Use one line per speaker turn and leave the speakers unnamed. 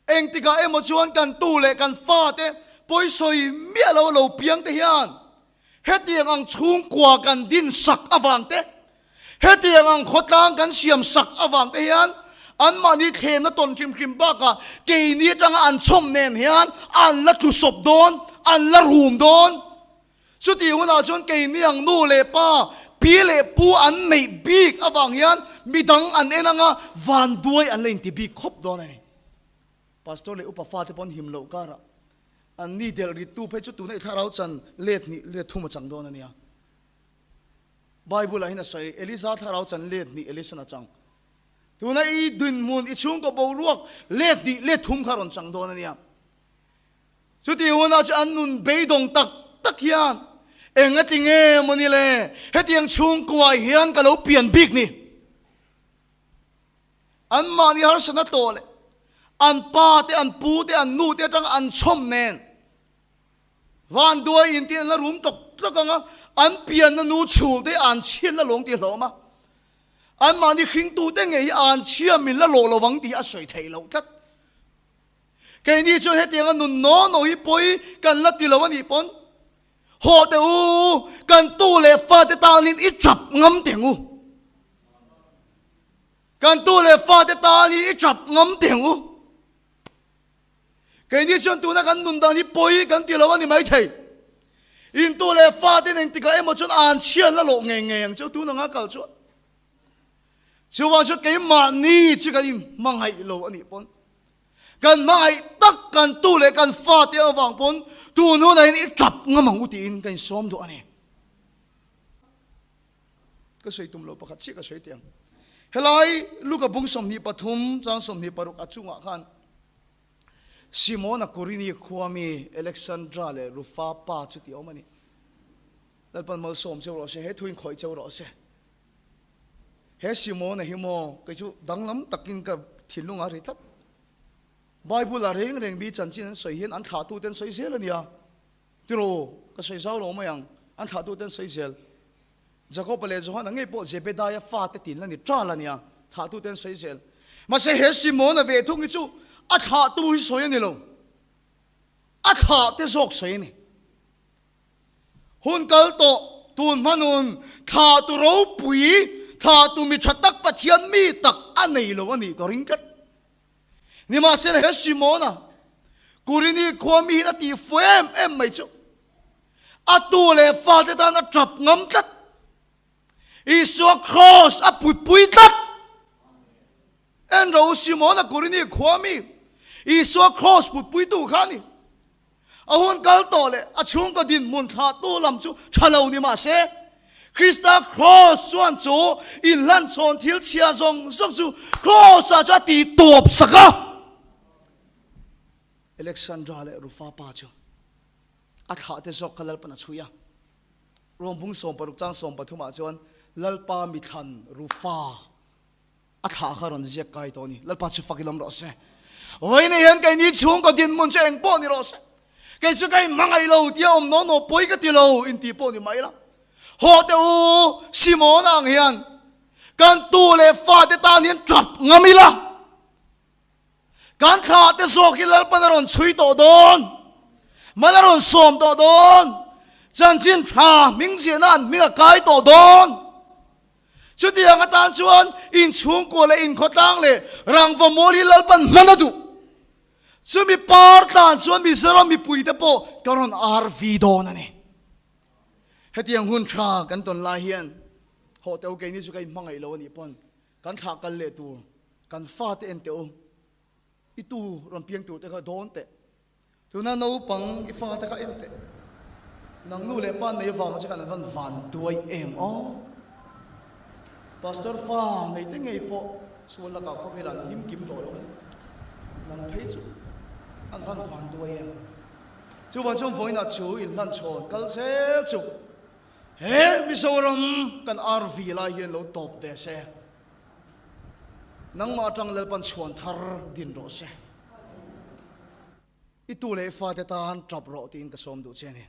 Engtikah emaw chuan kan tu leh kan fate pawisawi miah lo lo piang te hian hetiang ang chhungkua kan din sak avang te, hetiang ang khawtlang kan siam sak avang te hian anmahni thlemna tawn hrim hrim bakah keini atanga an chhawm nen hian an la tlusawp dawn, an la rum dawn. Chutih hunah chuan keini ang nu leh pa, pi leh pu an neih bik avang hian midang an en anga vanduai an la inti bik khawp dawn a ni. Pastor leh upa fate pawh an him loh karah an ni delh rittu phei chu tuna i thlarau chan let hnih let thum a chang dawn a nia. Bible ah hian a sawi, Elisa thlarau chan let hnih Elisan a chang. Tuna i dinhmun, i chhungkaw boruak let hnih let thum kha a rawn chang dawn a nia. Chutih hunah chu an nun beidawng tak tak hian eng a ti nge maw ni le, hetiang chhungkuaah hian ka lo pian bik ni. Anmahni harsatna tawh leh an pa te, an pu te, an nu te atanga an chhawm nen vanduai in tih an la rum tawk tawk ang a, an pianna nu chhul te an chhiat la lawng tih hlawm a, anmahni hringtute ngei hi an chhia min la lawh lovang tih hi a sawi theih loh tlat. Keini chuan hetianga nun naw naw hi pawi kan la ti lo a nih pawn, Haw teh u, kan tu leh fate tanin i chap ngam teh ang u. Kan tu leh fate tanin i chap ngam teh ang u. Keini chuan tuna kan nun dan hi pawi kan ti lo a ni maithei. In tu leh fate nen tikah emaw chuan an chhian la lawh ngei ngei ang cheu tun anga kal chuan. Chuvang chu keimahni chu kan inhmangaih lo a nih pawn, kan hmangaih tak kan tu leh kan fate avang pawn tun hunah hian i tap ngam ang u tiin ka insawm duh a ni. Ka sawi tum lo pakhat chiah ka sawi teh ang. Helai Luka bung 23 chang 26 a chungah khan Simona Kurini khuami Alexandra leh Rufa pa chu tih a awm a ni. Lalpan malsawm cheu rawh se, he thu inkhawih cheu rawh se. He Simona hi maw kei chu danglam takin ka thinlung a ri tlat. Bible ah reng reng mi chanchin an sawi hian an thlahtute an sawi zel a nia. Tiraw, ka sawi zau lo mai ang, an thlahtute an sawi zel. Jakoba leh Johana ngei pawh Zebedaia fate tin la ni ṭal a nia, thlahtute an sawi zel. Mahse he Simona ve thung hi chu a thlahtu hi sawi a ni lo, a thlahte zawk sawi a ni. Hun kal tawh, tun hmanun, thla tu ropui, thla tu mi tha tak Pathian mi tak a nei lo a nih ka ring tlat. Nimahsela he Simona, Kurini khua mi hian a tih fu em em mai chu. A tu leh fate tan a tap ngam tlat. Isua kraws a putpui tlat. En ro Simona Kurini khua mi, Isua kraws putpuitu kha a ni. A hun kal tawh leh a chhungkaw dinhmun thlahtu lam chu tha lo ni mah se, Krista kraws chuan chu inhlanchhawn thil chhia zawng zawng chu kraws-ah chu a ti tawp sak a. Alexandra leh Rufa pa chu a thlahte zawk kha Lalpan a chhui a. Rom bung 60 chang 13 ah chuan Lalpa mithlan Rufa A thlah kha rawn ziak kai tawh a ni. Lalpa chu fak i lawm rawh se. Vawiin hian keini chhungkaw dinhmun chu eng pawh ni rawh se. Kei chu ka inhmangaih lo tia awm naw naw pawi ka ti lo inti pawh ni mai la. Haw teh u, Simona ang hian kan tu leh fate tan hian tap ngam ila. Kan thlah te zawk hi Lalpan a rawn chhui tawh dawn, mal a rawn sawm tawh dawn, chanchin tha hming ziahna an hming a kai tawh dawn. Chutiang atan chuan inchhungkua leh inkhawtlang leh rangva mawl hi Lalpan hman a duh. Chumi par tlan chuan Mizoram mipuite pawh kan rawn RV dawn a ni. Hetiang hun tha kan tawn lai hian hawh teh u keini chu ka inhmangaih lo a nih pawn Kan thlah kal leh tur kan fate en teh u, i tu rawn piang tur te kha dawn teh. Tuna naupang i fate kha en teh. Nang nu leh pa nei avang che khan an van van tuai em aw. Pastor fa nei te ngei pawh sual lakah khawvelah an him kim tawh lo a ni. Nang phei chu an van van tuai em. Chuvang chuan vawiinah chu inhlanchhawn kal zel chu. He Mizoram kan RV lai hian lo tawp ve se. Nangmah atang Lalpan chhuan thar din rawh se. I tu leh i fate tan tap rawh tiin ka sawm duh che a ni.